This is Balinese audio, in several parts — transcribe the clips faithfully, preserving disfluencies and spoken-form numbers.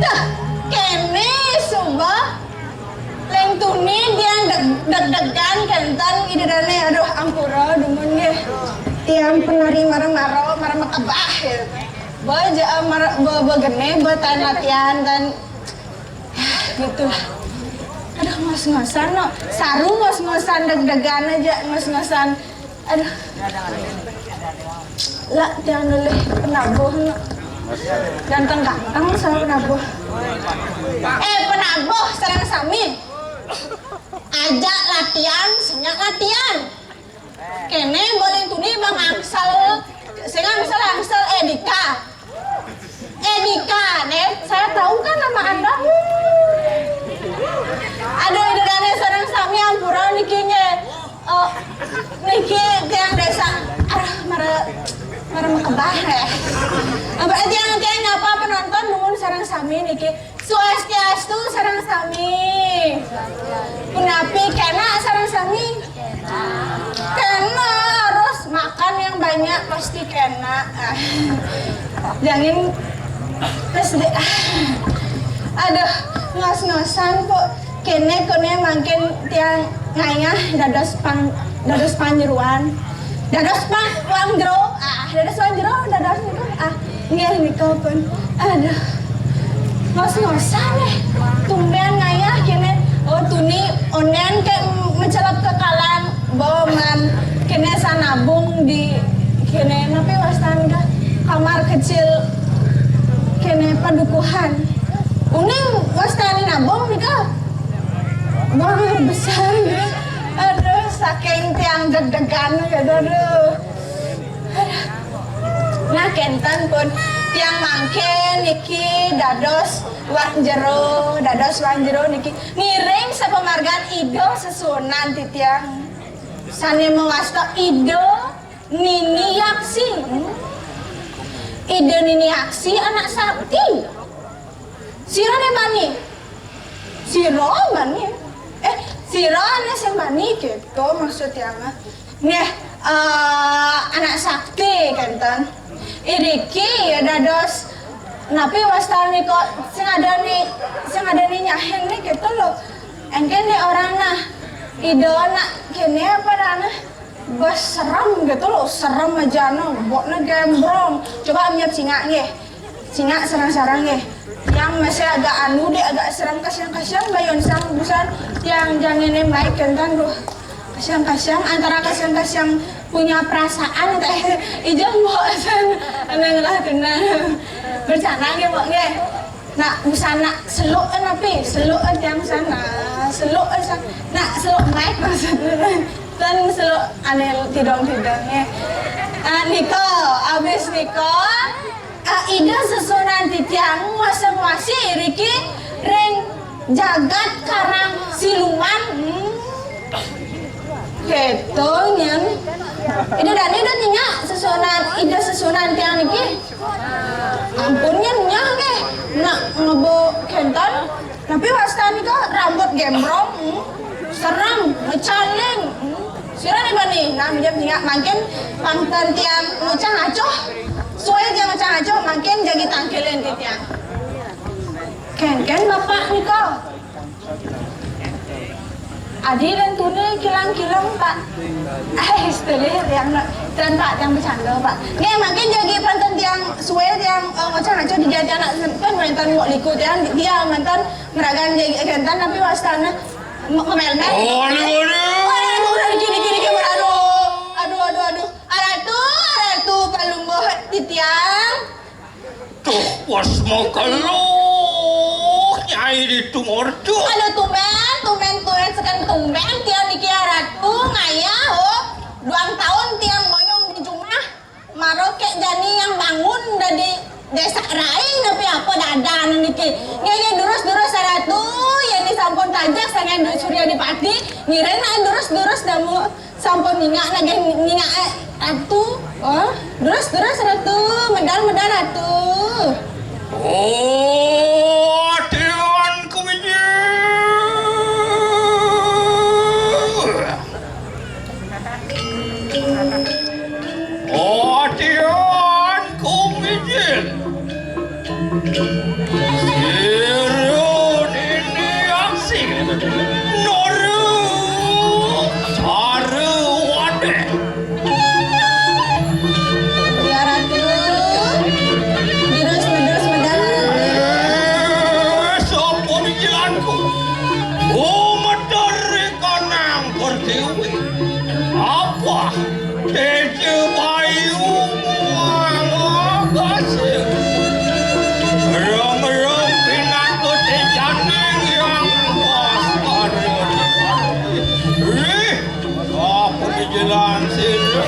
Dah, kéné suba. Leng tuni tiang deg-, deg-degan kénten Ida dané. Aduh, ampura dumun nggih. Tiang penari mara-mara, mara makebah, ya. Ba ja-, mara, ba, ba gené, ba tan latihan, tan, ya, gitu lah. Aduh, ngos-ngosan, no. Saru ngos-ngosan, deg-degan aja, ngos-ngosan. Aduh. Lah, tiang nulih penabuh, no. Ganteng-ganteng sama penabuh. Eh, penabuh, sareng sami. Aja latihan, sing latihan. Kéné ba leng tuni ba ngangsel. Sing ngangsel, ngangsel, eh, Dika. Eh, Dika, Net, saya tahu kan nama Anda? Aduh, Ida dané sareng sami ampura niki nggih. Eh, niki tiang désa. Aduh, mara, mara makebah, ya. Apa tiang, tiang nyapa penonton dumun sareng sami niki. Swastiastu sareng sami. Punapi kénak sareng sami? Kénak, harus makan yang banyak, pasti kénak. Ah. Jangan terus deh. Aduh, ngos-ngosan, Bu. Kéné, kéné mangkin tiang ngayah dados pang-, dados panjeruan. Dados pang-, wang jero. Ah, dados wang jero, dados niku. Ah, nggih nika pun. Aduh. Ngos-ngosan, eh. Tumbén ngayah kéné. Oh, tuni ondén ké mencelep kekalan boman. Kéné sanabung di kéné, napi wastan nika? Kamar kecil kéné padukuhan. Uning wastan nabung nika. Wah, besar, ya. Aduh, saking tiang deg-degan, ya, aduh. Nah, kénten pun tiang mangkin niki dados wak jero, dados wak jero niki ngiring sapamargan Ida sesuunan titiang. Sané mawasta Ida Nini Yaksi. Hmm. Ida Nini Yaksi anak sakti. Sira né bani? Sira bani? Eh, sira né sing bani, gitu maksud tiang. Nggih, eh, anak sakti kénten. Iriki ya dados napi wastan nika sing adané, sing adané nyahin né gitu loh. Engkén né orang nah, Ida nak kéné apa nah? Bah, serem gitu loh, serem aja no, bokna gembrong. Coba nyep singak nggih. Singak sareng-sareng nggih. Yang masih agak anu deh, agak serem, kasihan-kasihan bayon sang busan yang jangan yang baik kénten, duh. Kasihan-kasihan, antara kasihan-kasihan punya perasaan teh. Ijang mbok san nang lah tenang. Bercanda nggih, Mbok, nggih. Nak, busana seluk, eh, napi? Seluk, eh, tiang sana. Seluk, eh, sa-, nak seluk naik maksudnya. Dan seluk ané tidong-tidong, ya. Ah, nika, abis nika, ah, Ida sesuunan titiang nguasa-nguasi riki ring jagat Karang Siluman. Hmm. Gitu, nyen. Ida dané udah ningak sesuunan, Ida sesuunan tiang niki. Ampun, nyen, nyah nggih. Nak ngebo kénten, tapi wastan nika rambut gembrong, hmm, serem, ngecaling, hmm. Sira né bani, nah, minjam tinggal mangkin pangtan tiang ngucang acuh. Suai tiang ngucang acuh, mangkin jagi tangkilin titiang. Kéngkén bapak nika. Adi dan tuna kilang-kilang, Pak. Eh, istilah yang nak, dan Pak, yang bercanda, Pak. Nggih, makin jagi pantun tiang suwe, tiang, eh, ngocah-ngocah di jati anak, kan mantan mau liku tiang, dia mantan meragan jagi, eh, gentan, tapi wastana me-, ngemelmel. Aduh, aduh. Aduh, aduh, gini, gini, gini, aduh. Aduh, aduh, aduh. Aratu, aratu, palungguh titiang. Tuh, bos mau keluh, Nyai di tumor tuh. Aduh, tumben, tumben, tumben, sekan tumben, tiang niki aratu, ngayah, oh. Duang tahun tiang ngoyong di jumah. Maro kek jani yang bangun dari desa Raing, tapi apa dadan niki. Nggih, nggih, durus, durus, aratu, ya ini sampun tajak, sangan duit Surya Dipati, ngiring, nah, durus, durus, damu. Sampun ningak lagi ningak, eh, Ratu. Oh, terus, terus, Ratu. Medal, medal, Ratu. Oh, Tuan Kumijil. Oh, Tuan Kumijil. Sira nini asih nuru cara wadeh. Ya, Ratu. Terus, terus, medal, Ratu. Eh, sapa pikiranku? Gumeter kanang pertiwi. Apa? Teja bayu muang agase. Rong-rong pinaka tejaning yang luas. Ih, apa di jalan sini?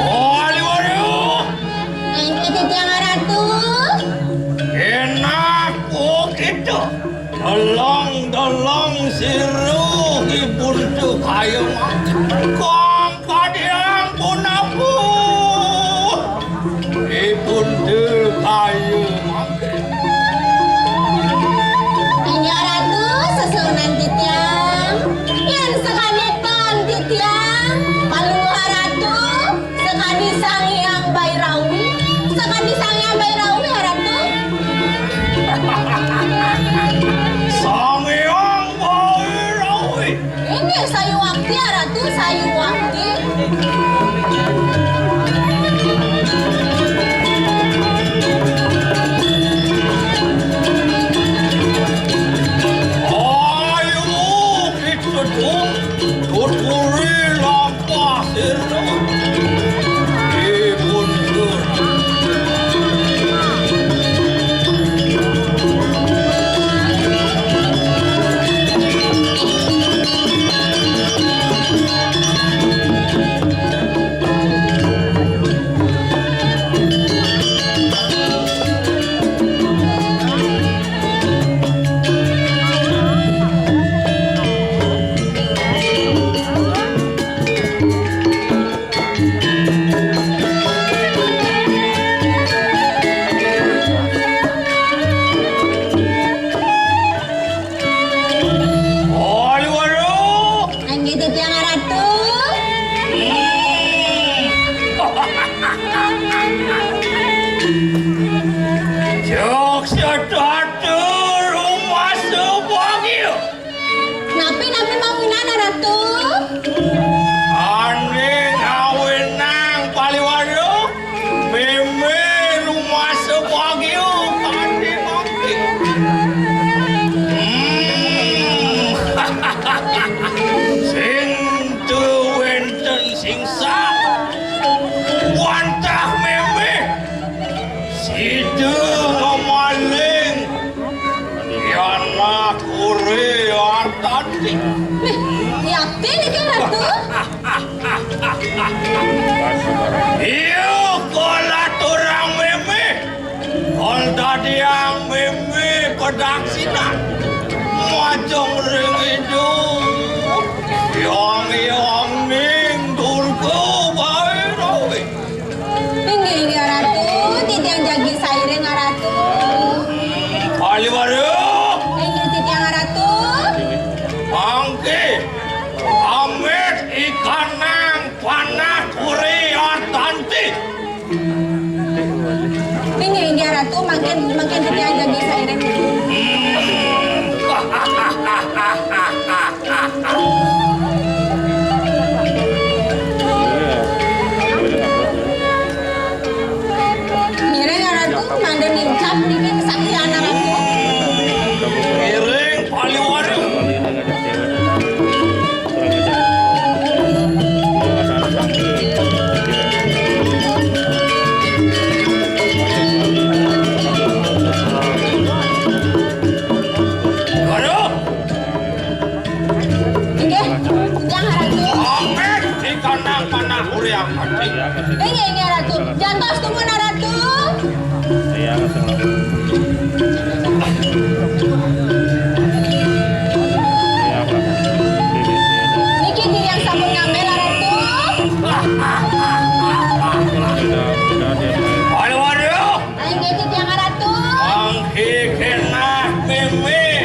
Aliwaru. Engke titiang Ratu. Enak kok itu. Delong-delong siruh ibun tu kayu. Kong kadiang pun apa? Ibun tu kayu. Inggih Ratu, sesuunan titiang. Yén sakadi tan titiang, Palungguh Ratu, sakadi Sang Hyang Bairawi, sakadi Sang Hyang Bairawi, Ratu. Sang Hyang Bairawi. Inggih, sayuwakti, Ratu, sayuwakti. Ayo, kita tuh, tuturi lampah sirna. Dipun Aduh, aduh. Inggih titiang Ratu. Jog sedatu rumasa bagia. Napi, napi mawinan, Ratu? Ané ngawinang paliwara, mémé rumasa bagia kanthi mangkin. Hmm. Sing tuwénten sing sah. Wantah mémé. Sida ngamaling. Yana kuri Mih, yakti niki, Ratu? Iya, kala turang mimih. Kol dadiang mimih padaksinan. Majeng ring idup. Yong yong ning durga bae rawe. Inggih, inggih, Ratu. Titiang jagi sairing, Ratu. Kaliwara. Inggih, titiang, Ratu. Mangke amit ikanang panah kuri atanti. Inggih, inggih, Ratu. Mangkin, mangkin titiang jagi sairing. Ngiring, Ratu, mangda nincap niki kesaktian, Ratu. Ngiring, Paliwara. Waduh. Inggih, titiang, Ratu. Amit, ikanang panah kuriang mati. Inggih, inggih, Ratu. Jantos tumun, Ratu. Niki titiang sampun ngambil, Ratu. Waduh, waduh. Inggih, titiang, Ratu. Angki kenah mimih.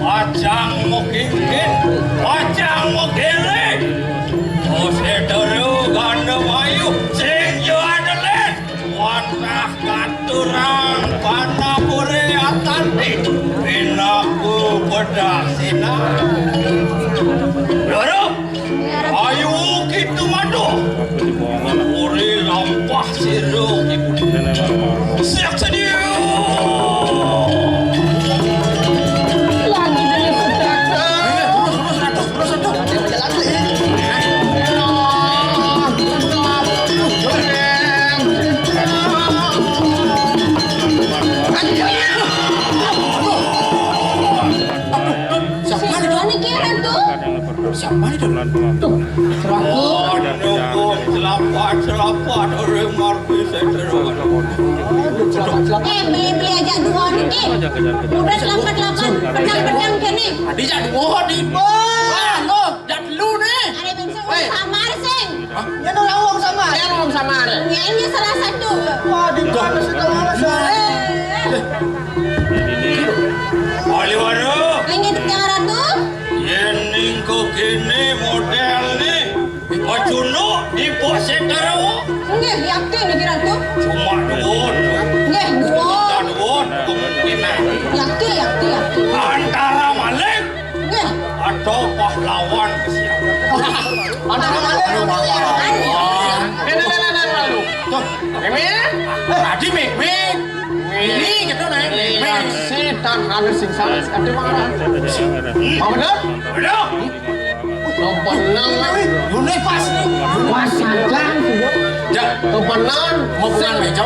Pacang mokingkin, pacang mokiling. Osedoro ganda mayu, sing juadelit. Wanah katurang panapure atanti. Pinaku bedasina. Loro. Ayo kita madu. Uri lampah sira. Siap sedia. Lagi dari sutra. Terus, terus, terus, terus, terus. Siapa niki, Ratu? Siapa itu? Tuh, selamat, selamat, selamat, orang Markus, saya terus. Eh, beli-beli aja dua niki. Udah selamat-selamat, pedang-pedang kene. Tadi aja dua di. Wah, lo, jak lu nih. Ada bangsa samar, sing. Hah? Yen ora wong samar. Yen wong samar. Yen salah satu. Wah, di mana sing tahu, Mas? Eh. Wali waduh. Inggih, Tiang Ratu. Yen ningko kene model nih, Pacunduk di posek Karawa. Nggih, yakin niki, Ratu? Cuma duwut. Nggih, duwut. Duwut kemungkinan. Yakin, yakin, yakin. Antara maling Nggih. Ada pahlawan kesiangan. Ada pahlawan. Ini, ini, ini, ini, lalu. Tuh, ini, tadi mik, mik. Ini gitu, nih. Mik. Setan halus sing salah sekali marah. Mau bener? Bener. Kebenaran. Ini pas. Pas saja. Ya, kebenaran. Mau pulang meja.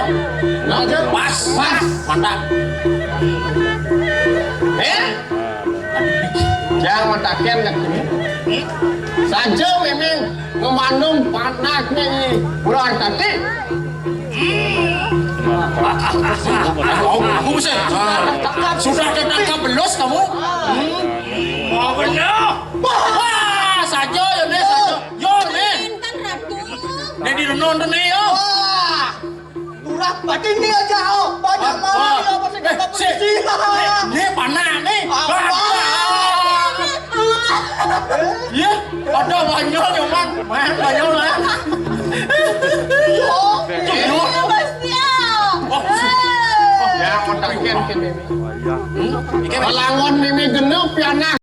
Nah, pas. Pas. Mantap. Eh? Jangan mataken ngerti. Saja memang ngemandung panaknya ini. Bulan tadi. Aku, aku bisa. Sudah ketangkap belus kamu? Hmm. Mau benar? Wah, saja ya, Nek, saja. Yo, Nek. Pinten, Ratu? Nek di renung tuh, Nek, yo. Wah. Turah batin dia aja, oh. Banyak malah, ya, pasti dapat polisi. Nek, Nek, panak, Nek. Apa? Wah. Iya, ada banyak, ya, Mang. Mang, banyak, Mang. Yo. Tuh, yo. Iya, Mas Tio. Oh, oh, ya, mau taken, kene. Lawan mimi genep pianah